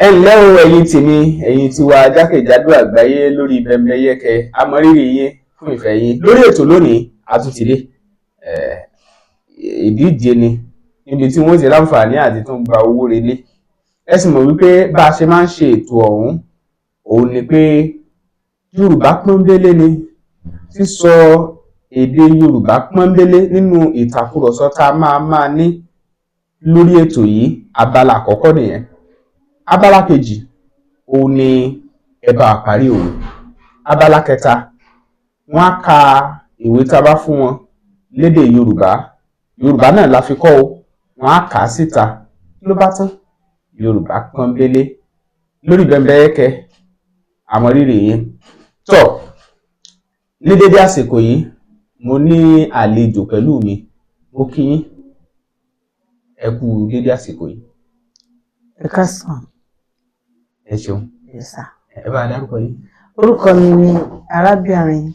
Ẹ ǹlẹ́ o, ẹ̀yin tèmi, ẹ̀yin tiwa jákèjádò àgbáyé lórí Bẹ́mbẹ́yẹ́kẹ́, a mọ rírì yín fún ìfẹ́ yín lórí ètò. Lónìí a tún ti dé ìdíje ni níbi tí wọ́n ti láǹfààní àti tún gba owó relé. Ẹ sì mọ̀ wípé bá a ṣe máa ń ṣe ètò ọ̀hún òun ni pé Yorùbá pọ́nbélé ni sísọ èdè Yorùbá pọ́nbélé nínú ìtàkùrọ̀sọ tá a máa máa ní lórí ètò yìí. Abala àkọ́kọ́ nìyẹn. Abala kejì òun ni ẹ bá a parí òwe. Abala kẹta, wọ́n á ka ìwé tá a bá fún wọn lédè Yorùbá. Yorùbá náà la fi kọ́ o, wọ́n á kà á síta ló bá tán. Yorùbá pọ́nbélé lórí Bẹ́mbẹ́yẹ́kẹ́, àmọ́ rírì yín tọ́. Ní dédé àsìkò yìí, mo ní àlejò pẹ̀lú mi. Mo kí yín, ẹ kú dédé àsìkò yìí. Ẹ káàsán. Ẹ ṣeun. Yes, sir. Ẹ bá a dárúkọ yín. Orúkọ mi ni arábìnrin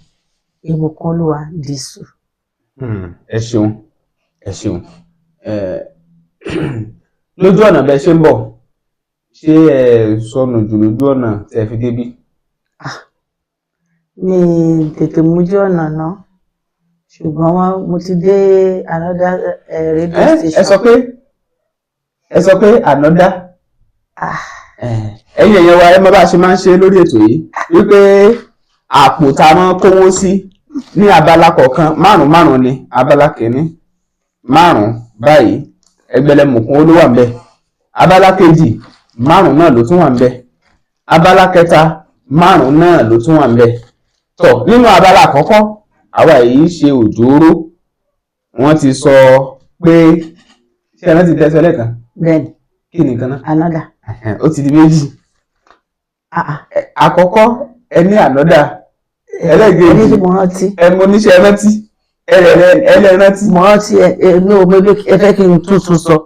Ìbùkúnolúwa Dìsù. Ẹ ṣeun, ẹ ṣeun. Lójú ọ̀nà bẹ́ẹ̀ ṣe ń bọ̀, ṣé ẹ sọnù jù lójú ọ̀nà tẹ́ fi débí? Mi tètè mójú ọ̀nà náà, ṣùgbọ́n mo ti dé another radio station. Ẹ sọ pé another. Ẹ̀yin èèyàn wa, ẹ mọ̀ bá a ṣe máa ń ṣe lórí ètò yìí wípé àpò tá a máa ń kówó sí ní abala kọ̀ọ̀kan, márùn márùn ni. Abala kìíní, márùn báyìí, ẹgbẹ̀lẹ́mùkún owó ló wà ńbẹ̀. Abala kejì, márùn náà ló tún wà ńbẹ̀. Abala kẹta, márùn náà ló tún wà ńbẹ̀. Tọ̀, nínú abala àkọ́kọ́, àwa yìí ṣe òjòrò, wọ́n ti sọ pé, ṣé ẹ rántí tẹ́sán lẹ́ẹ̀kan? Bẹ́ẹ̀ni. Kí ni nǹkan náà? Another. Ó ti di méjì. Àkọ́kọ́ ẹ ní another, ẹlẹ́ẹ̀kejì Ẹni tí mo rántí. Ẹ mo níṣẹ́ rántí, ẹ lẹ rántí. Mo rántí. Ẹ ẹ ní o, mo ẹ fẹ́ kí n tún tún sọ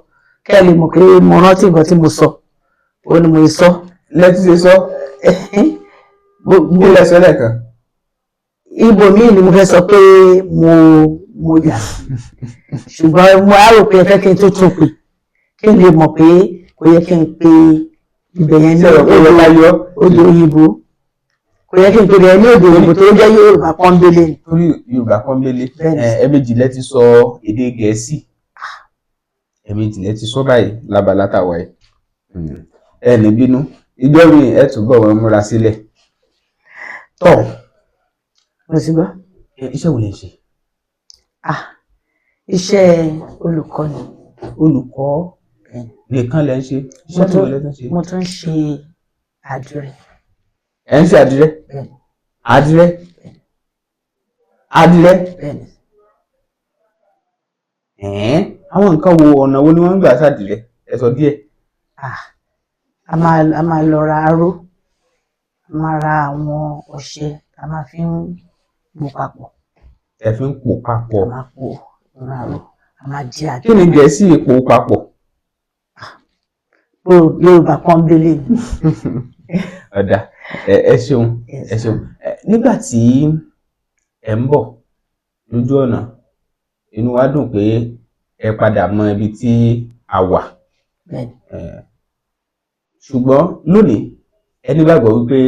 kẹ́ ẹ lè mọ̀ pé mo rántí nǹkan tí mo sọ, ó ní mo sọ. Lẹ́tí ṣe sọ. Kí lẹ sọ lẹ́ẹ̀kan? Ibo míì ni mo fẹ́ sọ pé mo yà sí, ṣùgbọ́n mo á rò pé ẹ fẹ́ kí n tún tún pè kí n lè mọ̀ pé kò yẹ kí n pe ibẹ̀ yẹn ní Ṣé ọ̀rọ̀ pé wọ́n ká yọ? Èdè òyìnbó, kò yẹ kí n pe ibẹ̀ yẹn ní èdè òyìnbó tó jẹ́ Yorùbá pọ́nbélé ni. Torí Yorùbá pọ́nbélé. Bẹ́ẹ̀ni. Ẹ̀ẹ̀mejì lẹ ti sọ èdè Gẹ̀ẹ́sì, ẹ̀ẹ̀mejì lẹ ti sọ báyìí lábala tàwa yìí. Ẹ ní bínú, ìjọ mi ẹ túbọ̀ wọn múra sílẹ̀ tọ́. Mo ti gbọ́. Iṣẹ́ wo lẹ ń ṣe? Ah, iṣẹ́ olùkọ́ ni. Olùkọ́ Bẹ́ẹ̀ni. nìkan lẹ ń ṣe? Iṣẹ́ tó lẹ tún ṣe? Mo tún ń ṣe àdìrẹ. Ẹ ń ṣe àdìrẹ? Bẹ́ẹ̀ni. Àdìrẹ, àdìrẹ? Bẹ́ẹ̀ni. Ẹ̀ẹ́n, àwọn nǹkan wo, ọ̀nà wo ni wọ́n ń gbà ṣàdìrẹ? Ẹ sọ díẹ̀. Ah, a máa lọ ra aró, a máa ra àwọn ọṣẹ a máa fi ń pò papọ̀. Ẹ fi ń pò papọ̀. A máa pò nínú aró, a máa jẹ àdìrẹ. Kí ni Gẹ̀ẹ́sì pò papọ̀? Bó Yorùbá pọ́nbélé ni. Ọ̀dà, ẹ ṣeun. Yes. Ẹ ṣeun. Nígbà tí ẹ ń bọ̀ lójú ọ̀nà, inú wa dùn pé ẹ padà mọ ibi tí a wà. Bẹ́ẹ̀ni. Ṣùgbọ́n lónìí, ẹ nígbàgbọ́ wípé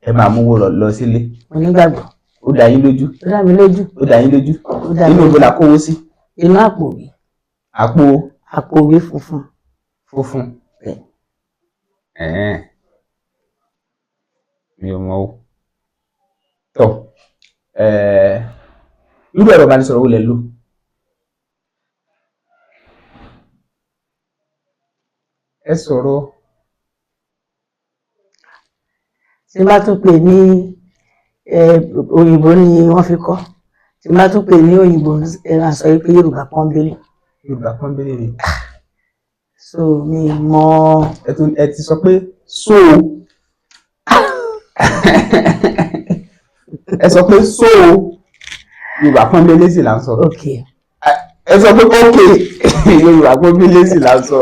ẹ máa mówó lọ sílé? Mo nígbàgbọ́. Ó dá yín lójú? Ó dá mi lójú. Ó dá yín lójú? Ó dá mi Inú lójú. ibo la kówó sí? Inú àpò ìwé. Àpò? Àpò ìwé funfun. Funfun? Bẹ́ẹ̀. Ẹ̀ẹ́n, mi ò mọ̀ o. Tọ́, irú ẹ̀rọ ìbánisọ̀rọ̀ wo lẹ ń lò? Ẹ sọ̀rọ̀. Tí n bá tún pè ní òyìnbó ni wọ́n fi kọ́, tí n bá tún pè ní òyìnbó, ẹ máa sọ pé Yorùbá pọ́nbélé. Yorùbá pọ́nbélé ni. So mi mọ. Ẹ tún ẹ ti sọ pé so, ẹ sọ pé so, Yorùbá pọ́nbélé sì là ń sọ. Ok. Ẹ sọ pé ok, Yorùbá pọ́nbélé sì là ń sọ.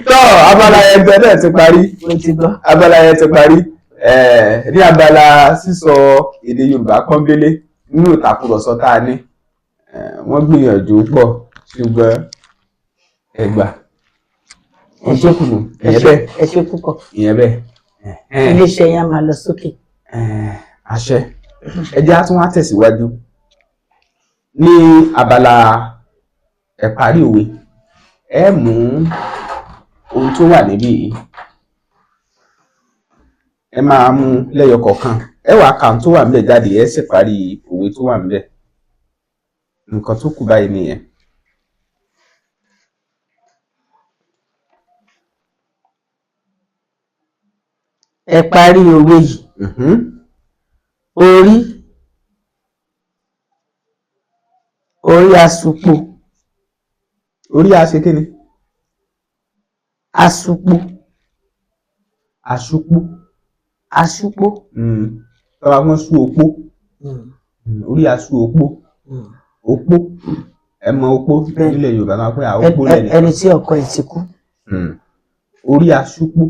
Tọ́, abala yẹn tẹ náà ti parí. Mo ti gbọ́. Abala yẹn ti parí. Ní abala sísọ èdè Yorùbá pọ́nbélé nínú ìtàkùrọ̀sọ tá a ní, wọ́n gbìyànjú pọ̀, ṣùgbọ́n ẹgbà. Ohun tó kù nù ìyẹn bẹ́ẹ̀. Ẹ ṣé púpọ̀. Ìyẹn bẹ́ẹ̀. Iléeṣẹ́ yẹn á máa lọ sókè. Àṣẹ. Ẹ jẹ́ á tún wá tẹ̀síwájú ní abala ẹ parí òwe. Ẹ mú ohun tó wà níbí yìí, ẹ máa mú lẹ́yọ kọ̀ọ̀kan, ẹ wàá ka ohun tó wà níbẹ̀ jáde, ẹ sì parí òwe tó wà níbẹ̀. Nǹkan tó kù báyìí nìyẹn. Ẹ parí òwe yìí. Orí asupo. Orí a ṣe kí ni? Asupo. Aṣúpó. Asupo. Tọ́ba wọ́n sú opó. Orí aṣú opó. Opó, ẹ mọ opó nílẹ̀ Yorùbá máa pé opó lẹ́nu. Ẹni tí ọkọ ẹ̀ ti kú. Orí aṣúpó,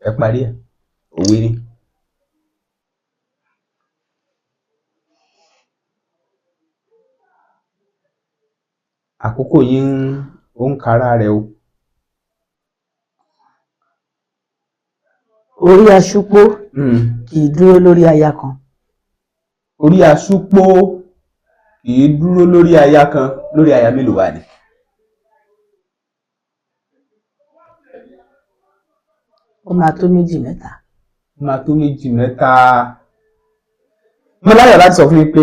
ẹ parí ẹ̀, òwe ni. Àkókò yín ó ń kára rẹ̀ o. Orí aṣúpó kì í dúró lórí aya kan. Orí aṣúpó kì í dúró lórí aya kan. Lórí aya mélòó wà ni? Ó máa tó méjì mẹ́ta. Ó máa tó méjì mẹ́ta. Mo láyọ̀ láti sọ fún yín pé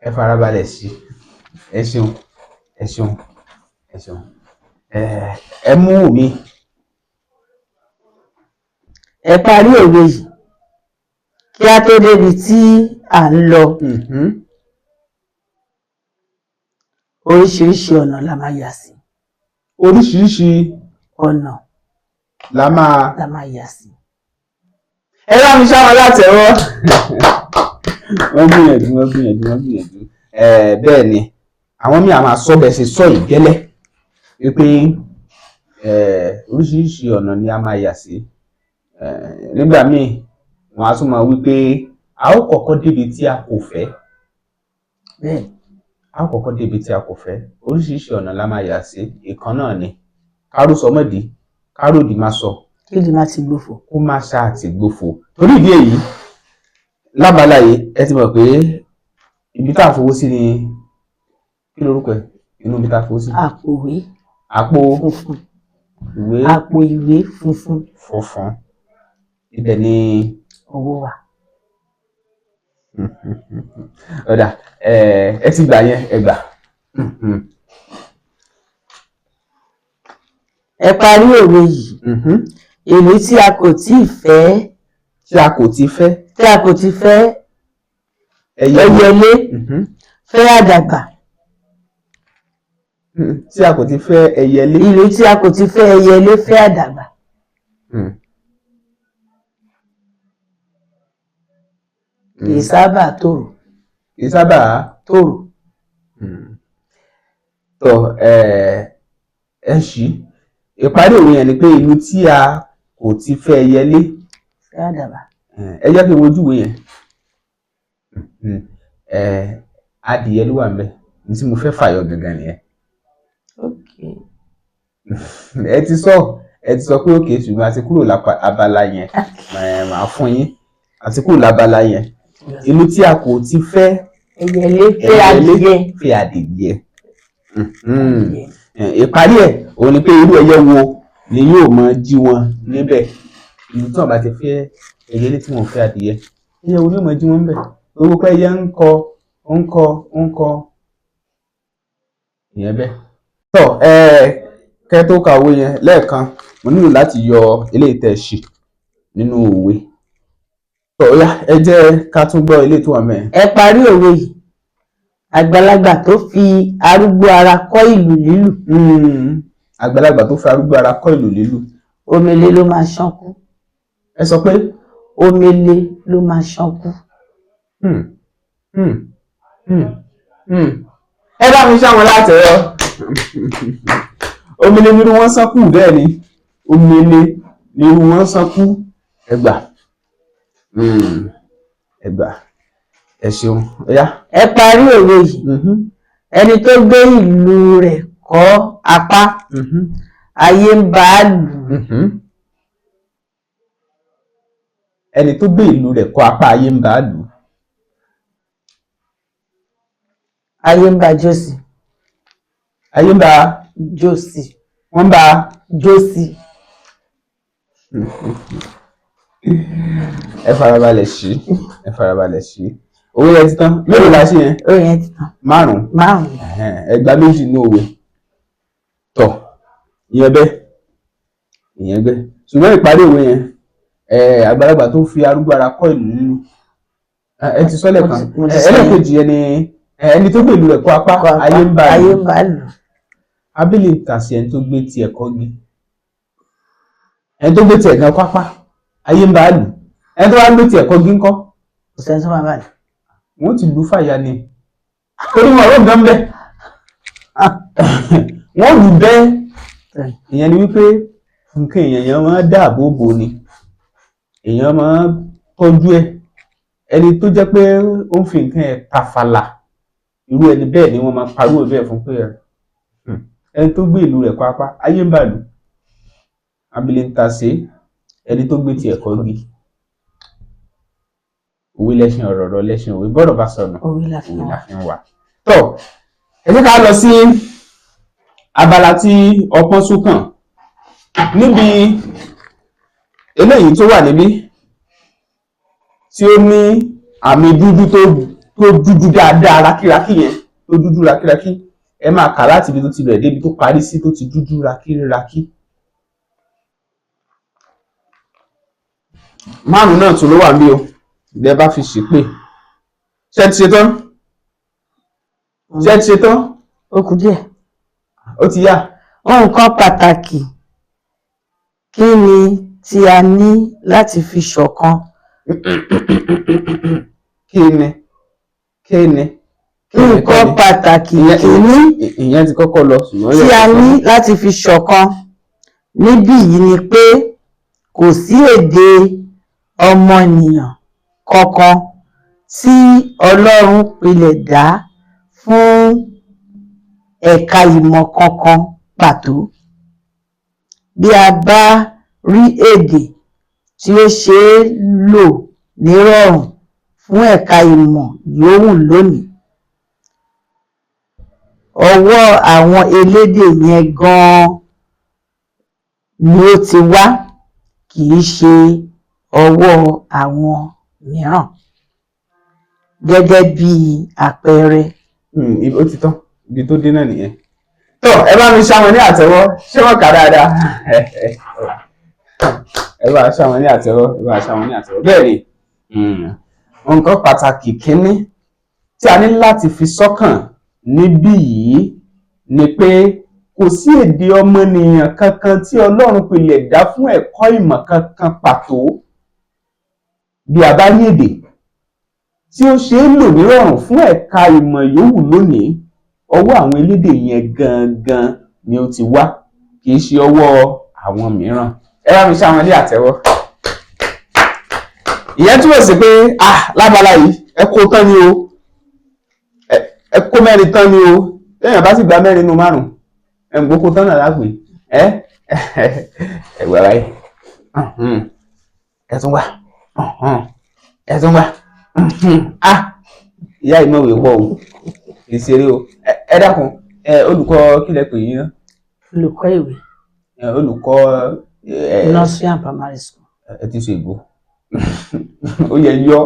ẹ farabalẹ̀ sí i. Ẹ ṣeun, ẹ ṣeun, ẹ ṣeun. Ẹ mú mi. Ẹ parí òwe yìí. Kí a tó débi tí à ń lọ, oríṣiríṣi ọ̀nà la máa yà sí. Oríṣiríṣi ọ̀nà la máa la máa yà sí. Ẹ bá mi ṣáwọn látẹ̀wọ́. Wọ́n gbìyànjú, wọ́n gbìyànjú, wọ́n gbìyànjú. Bẹ́ẹ̀ ni àwọn míì á máa sọ bẹ́ẹ̀ ṣe sọ yìí gẹ́lẹ́ wípé oríṣiríṣi ọ̀nà ni a máa yà sí. Nígbà míì wọ́n á tún máa wí pé a ó kọ́kọ́ débi tí a kò fẹ́. Bẹ́ẹ̀. A ó kọ́kọ́ débi tí a kò fẹ́. Oríṣiríṣi ọ̀nà la máa yà sí. Ìkan náà ni káró sọ mọ́dì, káròdì má sọ. Kí ni má ti gbófo. Kó má ṣáà ti gbófo. Torí ìdí èyí, lábala yìí ẹ ti mọ̀ pé ibi tá a fowó sí ni, kí lorúkọ ẹ̀? Inú ibi tá a fowó sí. Àpò ìwé. Àpò funfun. Ìwé. Àpò ìwé funfun. Funfun. Ibẹ̀ ni owó wà. Ọ̀dà, ẹ ti gbà yẹn, ẹ gbà. Ẹ parí òwe yìí. Ìlú tí a kò tíì fẹ́. Tí a kò ti fẹ́. Tí a kò ti fẹ́. Ẹyẹlé. Ẹyẹlé fẹ́ àdàbà. Tí a kò ti fẹ́ ẹyẹlé. Ìlú tí a kò ti fẹ́ ẹyẹlé fẹ́ àdàbà. Kì í sábà tòrò. Kì í sábà tòrò. Tọ ẹ ṣí ìparí òwe yẹn ni pé ìlú tí a kò ti fẹ́ ẹyẹlé fẹ́ àdàbà. Ẹ jẹ́ kí n wojú ìwé yẹn. Adìyẹ ló wà ńbẹ̀ ní tí mo fẹ́ fàyọ gangan nìyẹn. Ẹ ti sọ pé òkè, ṣùgbọ́n a ti kúrò lápá abala yẹn. Màá fún yín, a ti kúrò lábala yẹn. Ìlú tí a kò ti fẹ́ ẹyẹlé fẹ́ adìyẹ. Fẹ́ adìyẹ. Ìparí ẹ̀ òun ni pé irú ẹyẹ wo ni yóò máa jí wọn níbẹ̀? Ìlú tí wọn bá ti fẹ́ ẹyẹlé, tí wọn ò fẹ́ adìyẹ, ẹyẹ wo ni yóò máa jí wọn níbẹ̀? Gbogbo pé ẹyẹ ń kọ, ń kọ, ń kọ, ìyẹn bẹ́ẹ̀. Tọ́ ẹ kẹ́ tó ka òwe yẹn lẹ́ẹ̀kan, mo nílò láti yọ eléyìí tẹ́ ẹ ṣì nínú òwe. Tọ́ ó yá, ẹ jẹ́ ká tún gbọ́ eléyìí tó wà mẹ́rin. Ẹ parí òwe yìí. Àgbàlagbà tó fi arúgbó ara kọ́ ìlù lílù. Àgbàlagbà tó fi arúgbó ara kọ́ ìlù lílù. Omele ló máa ṣánkú. Ẹ sọ pé. Omele ló máa ṣánkú. Ẹ bá mi ṣáwọn látẹ̀wọ́. Omele nírú wọn sánkú, bẹ́ẹ̀ ni, omele nírú wọn sánkú. Ẹ gbà, ẹ gbà, ẹ ṣeun. Ó yá. Ẹ parí òwe yìí. Ẹni tó gbé ìlú rẹ̀ kọ́ apá, ayé ń bá a lù ú. Ẹni tó gbé ìlú rẹ̀ kọ́ apá, ayé ń bá a lù ú. Ayé ń bá jósì. Ayé ń bá Jósì. Wọ́n ń bá Jósì. Ẹ farabalẹ̀ sí, ẹ farabalẹ̀ sí. Owó yẹn ti tán. Mélòó la ṣe yẹn? Ó yẹn ti tán. Márùn-ún. Márùn-ún. Ẹ̀hẹ́n, ẹgbàá méjì ní òwe tọ̀ ìyẹn bẹ́ẹ̀, ìyẹn bẹ́ẹ̀. Ṣùgbọ́n ìparí òwe yẹn, àgbàlagbà tó fi arúgbó ara kọ́ ìlú nínú, ẹ ti sọ́lẹ̀ kan. Mo ti sọ yẹn. Ẹlẹ́kejì yẹn ni ẹni tó gbé ìlú rẹ̀ kọ́ apá, Kọ́ apá, ayé ń bá ayé ìlú ń bá lù. Abílì ń tà sí ẹni tó gbé tiẹ̀ kọ́gi, ẹni tó gbé tiẹ̀ gan kọ́ apá, ayé ń bá lù. Ẹni tó wá gbé tiẹ̀ kọ́gi ńkọ́? Kò sẹ́ni tó máa bá lù. Wọ́n ti lù ú fàya ni, torí wọn ò gan bẹ́ẹ̀, wọ́n lù bẹ́ẹ̀. Ìyẹn ni wípé nǹkan èèyàn máa ń dáàbò bò ni, èèyàn máa ń tọ́jú ẹ̀. Ẹni tó jẹ́ pé ó ń fi nǹkan ẹ̀ tàfàlà, irú ẹni bẹ́ẹ̀ ni wọ́n máa pariwo bẹ́ẹ̀ fún pé ẹni tó gbé ìlú rẹ̀ kọ́ apá, ayé ń bà lù. Abilé ń ta sí ẹni tó gbé tiẹ̀ kọ́ gi. Òwe lẹ́ṣin ọ̀rọ̀, ọ̀rọ̀ lẹ́ṣin òwe. Bọ́rọ̀ bá sọnù, Òwe la fi òwe la wà. fi ń wà. Tó, ẹ jẹ́ ká lọ sí abala tí ọpọ́n sún kàn níbi eléyìí tó wà níbí, tí ó ní àmì dúdú tó dúdú dáadáa rákírákí yẹn, tó dúdú rákírákí. Ẹ máa kà láti ibi tó ti bẹ̀rẹ̀ débi tó parí sí, tó ti dúdú rákírákí. Márùn náà tún ló wà níbí o, bí ẹ bá fi ṣìpè. Ṣé ẹ ti ṣe tán? Ṣé ẹ ti ṣe tán? Ó kù díẹ̀. Ó ti yá. Nǹkan pàtàkì kí ni tí a ní láti fi ṣọ̀kan? Kí ni, kí ni, kí ni? Nǹkan pàtàkì kìíní Ìyẹn ti kọ́kọ́ lọ, ṣùgbọ́n tí a ní láti fi ṣọ̀kan níbí yìí ni pé kò sí èdè ọmọnìyàn kankan tí Ọlọ́run pilẹ̀ dá fún ẹ̀ka ìmọ̀ kankan pàtó. Bí a bá rí èdè tí ó ṣe é lò nírọ̀rùn fún ẹ̀ka ìmọ̀ yòówù lónìí, ọwọ́ àwọn elédè yẹn gan-an ni ó ti wá, kì í ṣe ọwọ́ àwọn mìíràn. Gẹ́gẹ́ bí àpẹẹrẹ, Ó ti tán, ibi tó dé náà nìyẹn. Tó, ẹ bá mi ṣá wọn ní àtẹ́wọ́. Ṣé wọ́n kà dáadáa? Ẹ bá ṣá wọn ní àtẹ́wọ́, ẹ bá ṣá wọn ní àtẹ́wọ́. Bẹ́ẹ̀ ni, nǹkan pàtàkì kínní tí a ní láti fi sọ́kàn níbí yìí ni pé kò sí èdè ọmọnìyàn kankan tí Ọlọ́run pilẹ̀ dá fún ẹ̀kọ́ ìmọ̀ kankan pàtó. Bí a bá rí èdè tí ó ṣe é lò nírọ̀rùn fún ẹ̀ka ìmọ̀ yòówù lónìí, ọwọ́ àwọn elédè yẹn gangan ni ó ti wá, kì í ṣe ọwọ́ àwọn mìíràn. Ẹ bá mi ṣá wọn ní àtẹ́wọ́. Ìyẹn túmọ̀ sí pé, ah, lábala yìí, ẹ kó tán ni o, ẹ kó mẹ́rin tán ni o. Lẹ́yìn bá sì gba mẹ́rin nínú márùn-ún, ẹ ń gbókó tán náà lápè. Ẹ gbà báyìí, ẹ tún gbà, ẹ tún gbà. Ah, ìyá ìmọ̀wé pọ̀ o, kì í ṣeré o. Ẹ dákun, ẹ olùkọ́, kí lẹ pè yín ná? Olùkọ́ ìwé. Ẹ olùkọ́ ẹ. Nursery and primary school. Ẹ ti ṣe ìbò, ó yẹ yọ,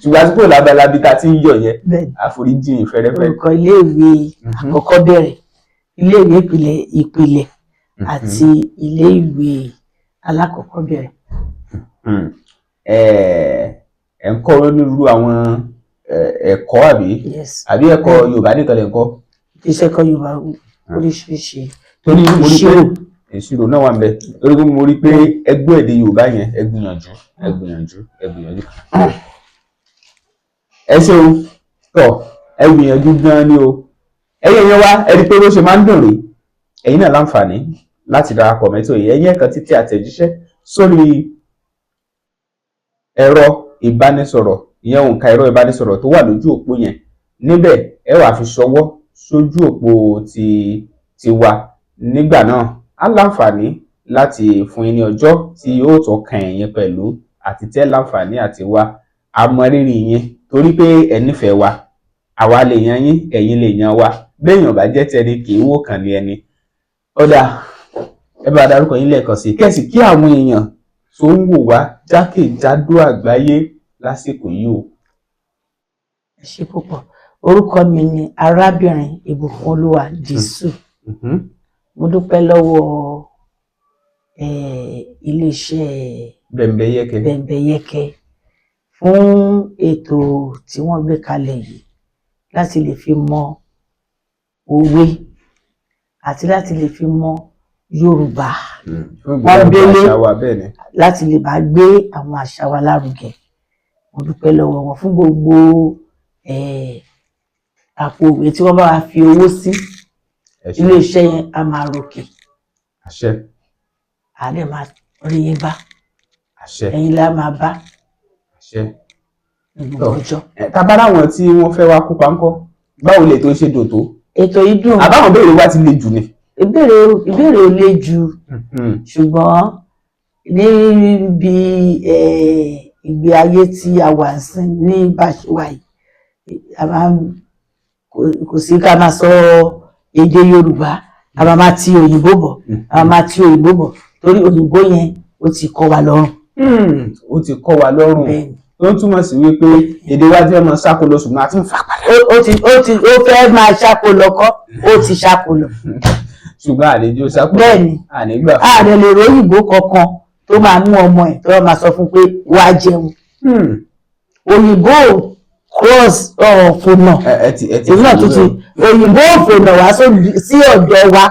ṣùgbọ́n àsìkò lábalábí tá a ti ń yọ yẹn. Bẹ́ẹ̀ni. Àforíjì fẹ́rẹ́fẹ́. Olùkọ́ iléèwé àkọ́kọ́ bẹ̀rẹ̀, iléèwé ìpìlẹ̀ ìpìlẹ̀ àti iléèwé alákọ̀ọ́kọ́ bẹ̀rẹ̀. Ẹ ẹ ń kọ́ onírúurú àwọn ẹ̀kọ́, àbí? Yes. Àbí ẹ̀kọ́ Yorùbá nìkan lè ń kọ́? Iṣẹ́ kọ́ Yorùbá, oríṣiríṣi. Torí mo rí pé Ìṣirò. Ìṣirò náà wà ń bẹ, torí pé mo rí pé ẹgbẹ́ èdè Yorùbá yẹn, ẹ gbìyànjú, ẹ gbìyànjú, ẹ gbìyànjú. Ẹ ṣeun. Tọ, ẹ gbìyànjú gan ni o. Ẹ̀yin yẹn wá, ẹ rí i pé bó ṣe máa ń dùn rèé. Ẹ̀yin náà láǹfààní láti darapọ̀ mẹ́tò yìí. Ẹ̀yin ẹ̀kan títí àtẹ̀jíṣẹ́ sórí ẹ̀rọ ìbánisọ̀rọ̀ ìyẹn, òǹkà ẹ̀rọ ìbánisọ̀rọ̀ tó wà lójú òpó yẹn níbẹ̀. Ẹ wàá fi ṣọwọ́ sójú òpó ti tiwa nígbà náà. Á láǹfààní láti fún yín ní ọjọ́ tí yóò tó kan ẹ̀yin pẹ̀lú àti tẹ́ láǹfààní àti wá. A mọ rírì yín torí pé ẹ nífẹ̀ẹ́ wa. Àwa lè yan yín, ẹ̀yin lè yan wa. Béèyàn bá jẹ́ tẹni, kì í wò kàn ní ẹni. Ó dáa, ẹ bá dárúkọ yín lẹ́ẹ̀kan sí, kẹ́sì kí àwọn èèyàn tó ń wò wá jákèjádò àgbáyé lásìkò yìí o. Ẹ ṣé púpọ̀. Orúkọ mi ni arábìnrin Ìbùkún Olúwa Dìísù. Mo dúpẹ́ lọ́wọ́ iléeṣẹ́ Bẹ̀m̀bẹ̀yẹkẹ. Bẹ̀m̀bẹ̀yẹkẹ fún ètò tí wọ́n gbé kalẹ̀ yìí láti lè fi mọ òwe àti láti lè fi mọ Yorùbá Fún ìgbélárugẹ pọ́nbélé, àṣà wa, bẹ́ẹ̀ ni. láti lè bá gbé àwọn àṣà wa lárugẹ. Mo dúpẹ́ lọ́wọ́ wọn fún gbogbo àpò òwe tí wọ́n bá wa fi owó sí. Ẹ ṣé. Iléeṣẹ́ yẹn á máa ròkè. Àṣẹ. Á dẹ̀ máa rí yín bá. Àṣẹ. Ẹ̀yin lá máa bá Àṣẹ. ní gbogbo Tọ́. ọjọ́. Tá bá ráwọn tí wọ́n fẹ́ wá kópa ńkọ́, báwo lè tó ṣe dùn tó? Ètò yìí dùn. Àbáwọn béèrè wa ti le jù ni. Ìbéèrè ò le jù, ṣùgbọ́n níbi ìgbé ayé tí a wà sí ní bá a ṣe wà yìí, a máa ń kò sí ká máa sọ èdè Yorùbá, a máa máa ti òyìnbó bọ̀, a máa máa ti òyìnbó bọ̀, torí òyìnbó yẹn, ó ti kọ́ wa lọ́rùn. Ó ti kọ́ wa lọ́rùn. Bẹ́ẹ̀ni. Tó ń túmọ̀ sí wípé èdè wa ti fẹ́ mọ sáko lọ, ṣùgbọ́n a ti ń fà padà. Ó fẹ́ máa ṣáko lọ kọ́, ó ti ṣáko lọ. Ṣùgbọ́n àlejò sáko. Bẹ́ẹ̀ni. Ànígbà. A lè lè róyìnbó kankan tó máa mú ọmọ ẹ̀ tó máa sọ fún pé wàá jẹun. Òyìnbó cross fònà. Ẹ ti Èmi náà tún ti òyìnbó fònà wá sí ọ̀dọ̀ wa,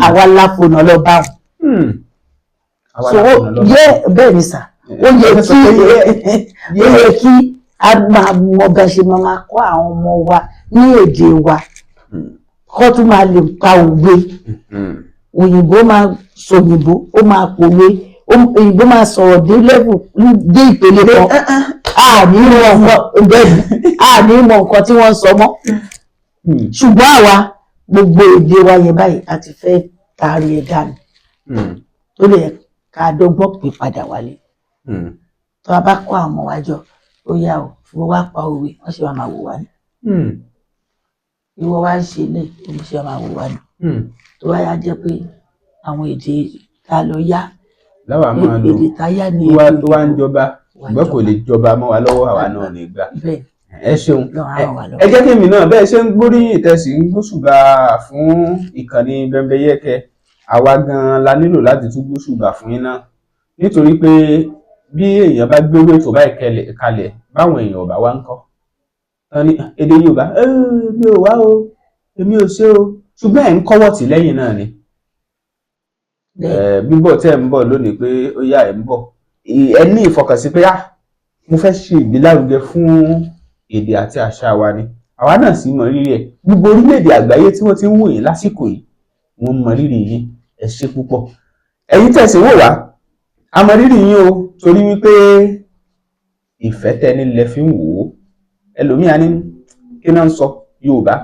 àwa la fònà lọ bá wọn. Àwa So la ó fònà lọ. yẹ, bẹ́ẹ̀ ni sà, ó yẹ Ẹ sọ kí pé ó yẹ kí a máa mọ bá ṣe máa máa kọ́ àwọn ọmọ wa ní èdè wa, kó tún máa lè pa òwe. Òyìnbó máa sòyìnbó, ó máa pòwe, òyìnbó máa sọ̀rọ̀ dé level, dé ìpele kan, a ní mọ nǹkan. Bẹ́ẹ̀ ni, a ní mọ nǹkan tí wọ́n ń sọ mọ́. Ṣùgbọ́n àwa, gbogbo èdè wa yẹn báyìí, a ti fẹ́ taari ẹ̀ dànù, tó lè ká dọ́gbọ́n pè padà wálé. Tó a bá kó àwọn ọmọ wa jọ, ó yá o, ìwọ wá pa òwe, wọ́n ṣe máa wò wá ní. Ìwọ wá ń ṣe lè, wọ́n ṣe máa wò wá ní. Tó bá yá, jẹ́ pé àwọn èdè tá a lọ yá, Láwa máa lò. èdè tá a yá ní Tó wá èdè tó wá ń jọba, wá ṣùgbọ́n kò lè jọba mọ́ wa lọ́wọ́, àwa náà ní gbà. Bẹ́ẹ̀. Ẹ ṣeun. Lọ́wọ́ á ràn wá lọ́wọ́. Ẹ jẹ́ kí èmi náà, bẹ́ẹ̀ ṣe ń gbóríyìn tẹ̀sí ń gbóṣùbà fún ìkànnì Bẹ́ńbẹ́yẹ́kẹ́, àwa gan-an la nílò láti tún gbóṣùbà fún yín náà, nítorí pé bí èèyàn bá gbérú ètò báyìí kalẹ̀, báwọn èèyàn ò bá wá ń kọ́ tán ní èdè Yorùbá, "Mi ò wá o, èmi ò ṣe o," ṣùgbọ́n ẹ̀ ń kọ́wọ́ tì lẹ́yìn náà ni. Bẹ́ẹ̀. Bíbọ̀ tẹ́ ẹ̀ ń bọ̀ lónìí pé ó yá, ẹ̀ ń bọ̀, ẹ ní ìfọkànsí pé, ah, mo fẹ́ ṣe ìgbélárugẹ fún èdè àti àṣà wa ni. Àwa náà sì mọ rírì ẹ̀. Gbogbo orílẹ̀-èdè àgbáyé tí wọ́n ti ń wò yín lásìkò yìí, wọ́n mọ rírì yín. Ẹ ṣé púpọ̀. Ẹ̀yin tẹ̀sí wò wá, a mọ rírì yín o, torí wípé ìfẹ́ tẹni lẹ fi ń wò ó. Ẹlòmíà ní kí náà ń sọ Yorùbá,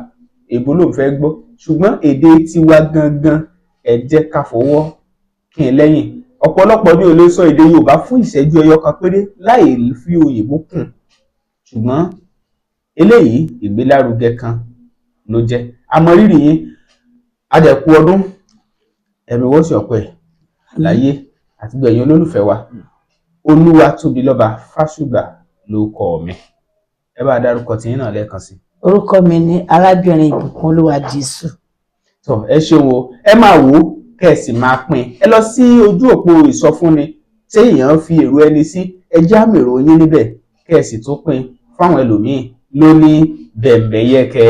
èbó ló ń fẹ́ gbọ́, ṣùgbọ́n èdè tiwa gangan, ẹ jẹ́ ká fọwọ́ kí n lẹ́yìn. Ọ̀pọ̀lọpọ̀ ní ò lè sọ èdè Yorùbá fún ìṣẹ́jú ẹyọ kan péré láì fi òyìnbó kùn, ṣùgbọ́n eléyìí, ìgbélárugẹ kan ló jẹ́. A mọ rírì yín, a dẹ̀ kú ọdún, ẹ̀mí wọ́n sì ọ̀pẹ láyé àti gbẹ̀yìn olólùfẹ́ wa. Olúwatóbilọ́ba Fásùgbà ló kọ mi. Ẹ bá dárúkọ tiyín náà lẹ́ẹ̀kan sí. Orúkọ mi ni arábìnrin Ìbùkún Olúwa Dìísù. Tọ, ẹ ṣeun o. Ẹ máa wò ó, kẹ́ ẹ sì máa pín. Ẹ lọ sí ojú òpó ìsọfúnni tí èèyàn fi èrò ẹni sí, ẹ já mèrò yín níbẹ̀, kẹ́ ẹ sì tún pín fáwọn ẹlòmíín lóní bẹ̀m̀bẹ̀yẹkẹ.